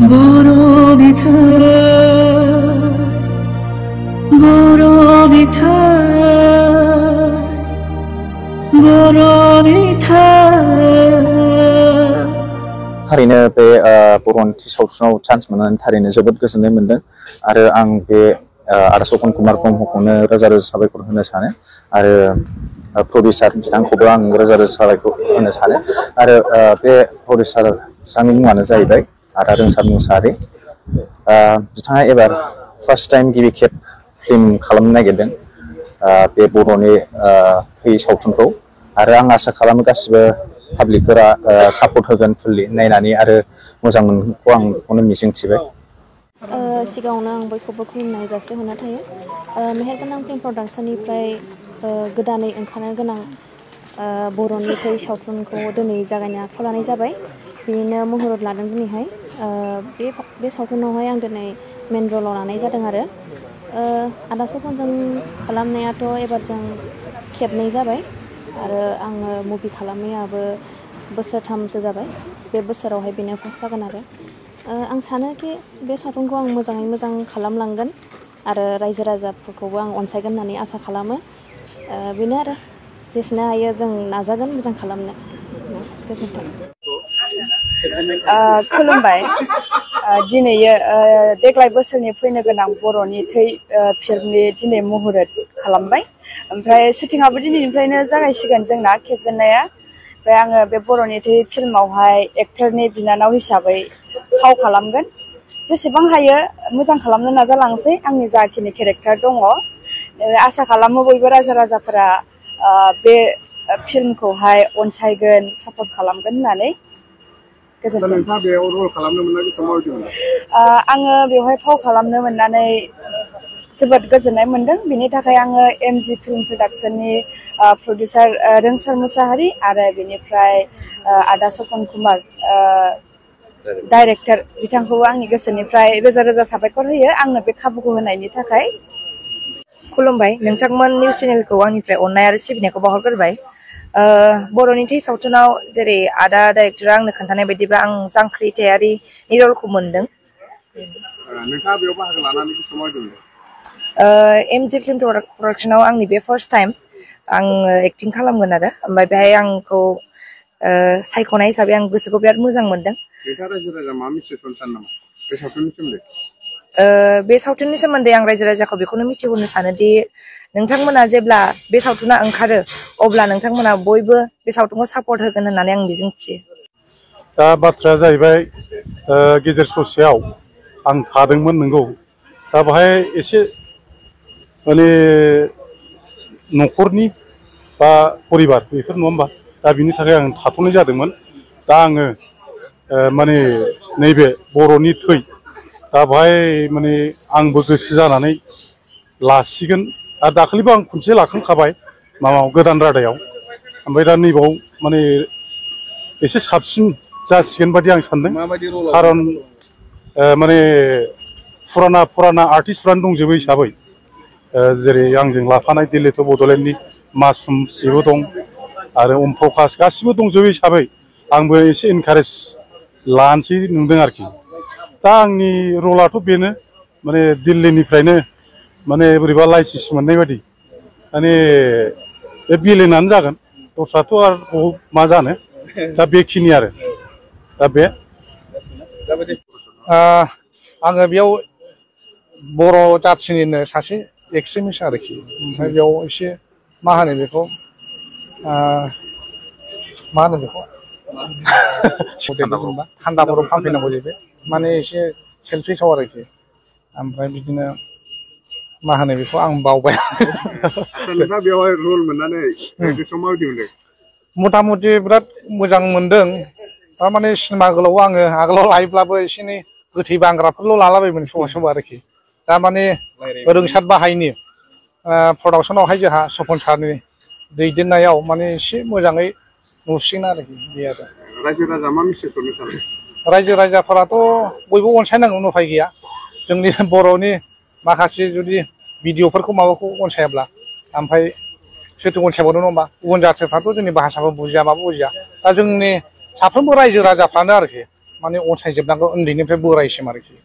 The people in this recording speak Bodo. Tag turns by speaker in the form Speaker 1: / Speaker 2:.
Speaker 1: Boronita, Boronita, Boronita.
Speaker 2: थारैनो बे बर'नि सावथुनाव चान्स मोननानै थारैनो जोबोद गोजोननाय मोनदों आरो आं बे आदा सपन कुमार ब्रह्मखौनो रोजा रोजा साबायखर होनो सानो आरो प्रडिउसार बिथांखौबो आं रोजा रोजा साबायखर होनो सानो आरो बे प्रडिउसार बिथांनि मुङानो जाहैबाय आदा रोंसार मुसाहारि बिथाङा एबार फार्स्ट टाइम गिबि खेब फिल्म खालामनो नागिरदों बे बर'नि थै सावथुनखौ आरो आं आसा खालामो गासिबो पाब्लिकफोरा सापर्ट होगोन फुल्लि नायनानै आरो मोजां मोनगोनखौ आं बेखौनो मिजिंथिबाय
Speaker 3: सिगाङावनो आं बयखौबो खुलुमनाय जासिहरनाय थायो मेहेरगोनां फिल्म प्रडाक्सननिफ्राय गोदानै ओंखारनो गोनां बर'नि थै सावथुनखौ दिनै जागायनो आखायाव लानाय जाबाय बेनिनो मुहुरत लादों दिनैहाय बे सावथुनावहाय आं दिनै मेन रलाव लानाय जादों आरो आदा सपनजों खालामनायाथ' एबारजों खेबनै जाबाय आरो आङो मुभि खालामनायाबो बोसोरथामसो जाबाय बे बोसोरावहाय बेनो फार्स्ट जागोन आरो आं सानोखि बे सावथुनखौ आं मोजाङै मोजां खालामलांगोन आरो रायजो राजाफोरखौबो आं अनसायगोन होननानै आसा खालामो बेनो आरो जेसेनो हायो जों नाजागोन मोजां खालामनो गोजोन्थों
Speaker 4: खुलुमबाय दिनै देग्लाय बोसोरनि फैनो गोनां बर'नि थै फिल्मनि दिनै मुहुरत खालामबाय ओमफ्राय शुटिंआबो दिनैनिफ्रायनो जागायसिगोन जोंना खेबजेननाया ओमफ्राय आङो बे बर'नि थै फिल्मावहाय एक्टरनि बिनानाव हिसाबै फाव खालामगोन जेसेबां हायो मोजां खालामनो नाजालांसै आंनि जाखिनि केरेक्टार दङ आसा खालामो बयबो रायजो राजाफोरा बे फिल्मखौहाय अनसायगोन सापर्ट खालामगोन होननानै गोजोन्थों
Speaker 5: नोंथाङा बेयाव रल खालामनो मोननानै बेसेबां माबायदि
Speaker 4: आङो बेवहाय फाव खालामनो मोननानै जोबोद गोजोननाय मोनदों बिनि थाखाय आङो एमजि फिल्म प्रडाक्सननि प्रडिउसार रोंसार मुसाहारि आरो बेनिफ्राय आदा सपन कुमार डाइरेक्टर बिथांखौबो आंनि गोसोनिफ्राय रोजा रोजा साबायखर होयो आंनो बे खाबुखौ होनायनि थाखाय खुलुमबाय नोंथांमोन निउस चेनेलखौ आंनिफ्राय अननाय आरो सिबिनायखौ बावहरग्रोबाय बर'नि थै सावथुनाव जेरै आदा डाइरेक्टरा आंनो खोन्थानाय बायदिब्ला आं जांख्रिथायारिनि रलखौ मोनदों
Speaker 5: नोंथाङा बेयाव बाहागो लानानै बेसेबां माबायदि मोनदों
Speaker 4: एमजि फिल्म प्रडाक्सनाव आंनि बे फार्स्ट टाइम आङो एक्टिं खालामगोन आरो ओमफ्राय बेहाय आंखौ सायख'नाय हिसाबै आं गोसोखौ बिराद मोजां मोनदों
Speaker 5: नोंथाङा रायजो राजा माबा मिथिहोनो सानो नामा बे सावथुननि सोमोन्दै
Speaker 4: बे सावथुननि सोमोन्दै आं रायजो राजाखौ बेखौनो मिथिहोनो सानोदि नोंथांमोना जेब्ला बे सावथुना ओंखारो अब्ला नोंथांमोना बयबो बे सावथुनखौ सापर्ट होगोन होननानै आं मिजिंथियो
Speaker 6: दा बाथ्राया जाहैबाय गेजेर ससेयाव आं थादोंमोन नंगौ दा बेहाय एसे माने न'खरनि बा परिबार बेफोर नङा होमबा दा बिनि थाखाय आं थाथ'नाय जादोंमोन दा आङो माने नैबे बर'नि थै दा बेहाय माने आंबो गोसो जानानै लासिगोन आरो दाखालिबो आं खनसे लाखांखाबाय माबायाव गोदान रादायाव ओमफ्राय दा नैबाव माने एसे साबसिन जासिगोन बादि आं सानदों खारन माने फुराना आर्टिस्टफ्रानो दंजोबो हिसाबै जेरै आंजों लाफानाय दिल्ली टु बड'लेण्डनि मासुम बेबो दं आरो अम प्रकाश गासिबो दंजोबो हिसाबै आंबो एसे इनकारेज लानोसै नुदों आरोखि दा आंनि रलाथ' बेनो माने दिल्लीनिफ्रायनो माने बोरैबा लाइसेन्स मोननाय बादि माने बे बिलेनानो जागोन दस्राथ' आरो मा जानो दा बेखिनि आरो दा बे
Speaker 7: आङो बेयाव बर' जाथिनिनो सासे एक्सट्रिमिस्ट आरोखि ओमफ्राय बेयाव एसे मा होनो बेखौ थान्दा बरफ फानफैनांगौ जाहैबाय माने एसे सेल्फिसाव आरोखि ओमफ्राय बिदिनो मा होनो बेखौ आं बावबाय
Speaker 5: नोंथाङा बेवहाय रल मोननानै गोसोआव माबायदि मोनदों
Speaker 7: मथा मथि बिराद मोजां मोनदों थारमाने सिनेमा गोलाव आङो आगोलाव लायोब्लाबो एसे एनै गोथै बांग्राफोरल' लालाबायोमोन समाव आरोखि दा माने रोंसार बाहायनि प्रडाक्सनावहाय जोंहा सपन सारनि दैदेननायाव माने एसे मोजाङै नुसिगोन आरोखि बे आरो
Speaker 5: रायजो राजा मा मिथिहोनो सानो
Speaker 7: रायजो राजाफोराथ' बयबो अनसायनांगौ उफाय गैया जोंनि बर'नि माखासे जुदि भिडिअफोरखौ माबाखौ अनसायाब्ला ओमफ्राय सोरथो अनसायबावनो नङा होमबा गुबुन जाथिफ्राथ' जोंनि भाषाखौ बुजिया माबो बुजिया दा जोंनि साफ्रोमबो रायजो राजाफ्रानो आरोखि माने अनसायजोबनांगौ उन्दैनिफ्राय बोरायसिम आरोखि